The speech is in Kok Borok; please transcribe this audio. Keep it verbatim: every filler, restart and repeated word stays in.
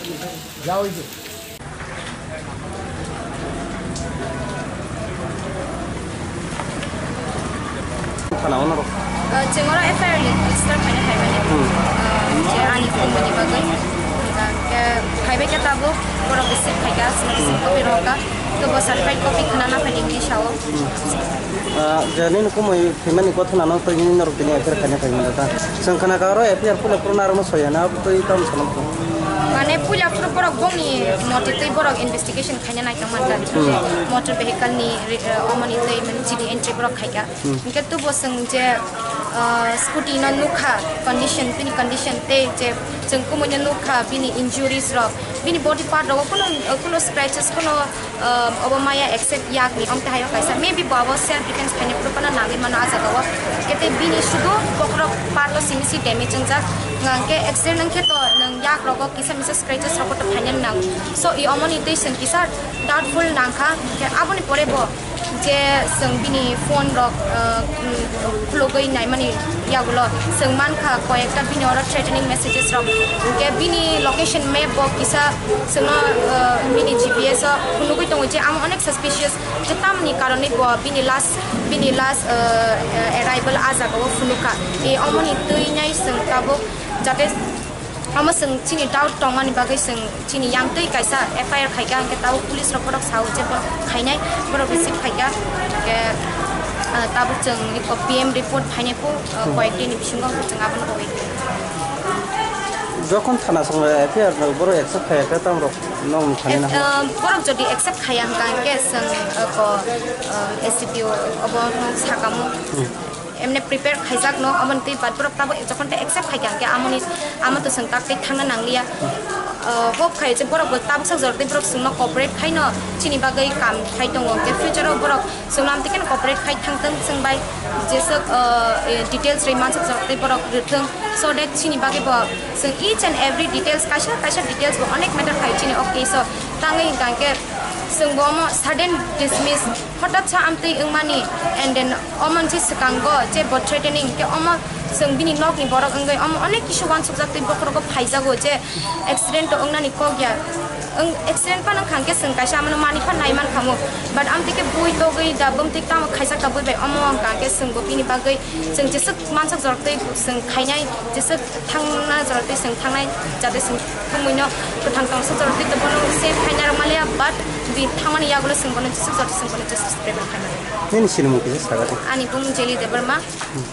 Thana ono rok. Uh, chwng oro F I R register khaina phaimani. Hmm. Uh, je ani phone ni bagwi. Hingkhe phaibai khe tabuk borok receive khaika, sini receive copy rohorka. To bo certified copy khna na phaidi hinwi sao. Hmm. Ah, je nini kumui thwimani gothanano twi nini norok tini F I R khaina phaimani da. Chwng khna ka oro F I R puila phuru narwkno soya na, abo twi tamo salam kho. Mane puila phuru borok bongni motwi twi borok investigation khaina naitongmani da. Hmm. Motor vehicle ni re-, eh, omoni twi mane chini entry borok khaika. Hmm. Hingke tubo chwng je, ah, scooty no nukha condition, bini condition tei je chwng kumui no nukha bini injuries rok, bini body part rogo kuno, kuno scratches, kuno, ah, obo maya accept yak ni, omte hayo kaisa, maybe bo abo self defense khaini phuru phano nangwi mano ah jaga o. Hingke tei bini sudu bokhorok part o simi si damage wngjak, hingke accident wngkhe to nwng yak rogo kisa misa scratches rok to khaina nang. So i omoni tei chwng kisa doubtful nangkha, hingke aboni pore bo je chwng bini phone rok, uh, mm, khulugwi naimani yagulo chwng mankha koyekta bini oro threatening messages rok. Hingke bini location map bo kisa chwngno, uh, bini G P S o phunugwi tongo je amo onek suspicious je tamni karonwi bo bini last, bini last, uh, uh, arrival ah jaga o phunukha. E omoni twi nai chwng tabuk jate Omo chwng chini doubt tongmani bagwi chwng chini yang twi kaisa F I R khaika, hwnkhe tabuk police rok bohrok sao je borok khainai, borok receive khaika. Hwnkhe, ah, tabuk chwng iko P M report phainai kho, ah, Hmm. Koyek dini bisingo chwng abono wait. Jokhon thana song F I R no borok accept khaya khe tamo rok nong thani na? Ah, borok jodi accept khaya hwnkha hwnkhe chwng, ah, ko, ah, S D P O obo no sakamo. Hmm. Emne prepare khaijak no, omo twi bat borok tabuk jokhon tei accept khaikha, hwnkhe amoni, amo to chwng tak tei thangna nangliya. Uh, hope khai je borok bo tabuk sak jorok tei borok chwngno cooperate khaino chini bagwi kam khai tongo, hwnkhe future o borok chwngno amtwi kheno cooperate khai thangthwng chwng bai jeswk, uh, eh, details rwi manswk jorok tei borok rwthwng, so that chini bagwi bo chwng each and every details, kaisa kaisa details bo onek matter khai chini o case o tangwi hwnkha, hwnkhe chwng bo omo sudden dismiss. Hotat sa amtwi wngmani, and then omo se swkango je bo threatening, hwnkhe omo chwng bini nokni borok wngwi omo onek kisu uansukjak tei bokhorogo phaijago je accident to wngnani kok ya. Wng, accident phano wngkha hwnkhe chwng kaisa amano manwi phano nai mankhamu, but amtwi khe bui togwi da bumtwi tamo khaijak da bui bai omo wngkha hwnkhe chwngbo bini bagwi chwng jeswk mansuk jorok tei chwng khainai, jeswk thangna jorok tei chwng thangnai, jate chwng thangmwino kwthang tongsa jorok tei bono save khaina rwmaliya, but bini thangmani yagulo chwng bono jeswk jorok chwng bono jeswk prepare khaimani. Nini sinimung kisa saga di. Ani bumung Jelly Debbarma. Hmm.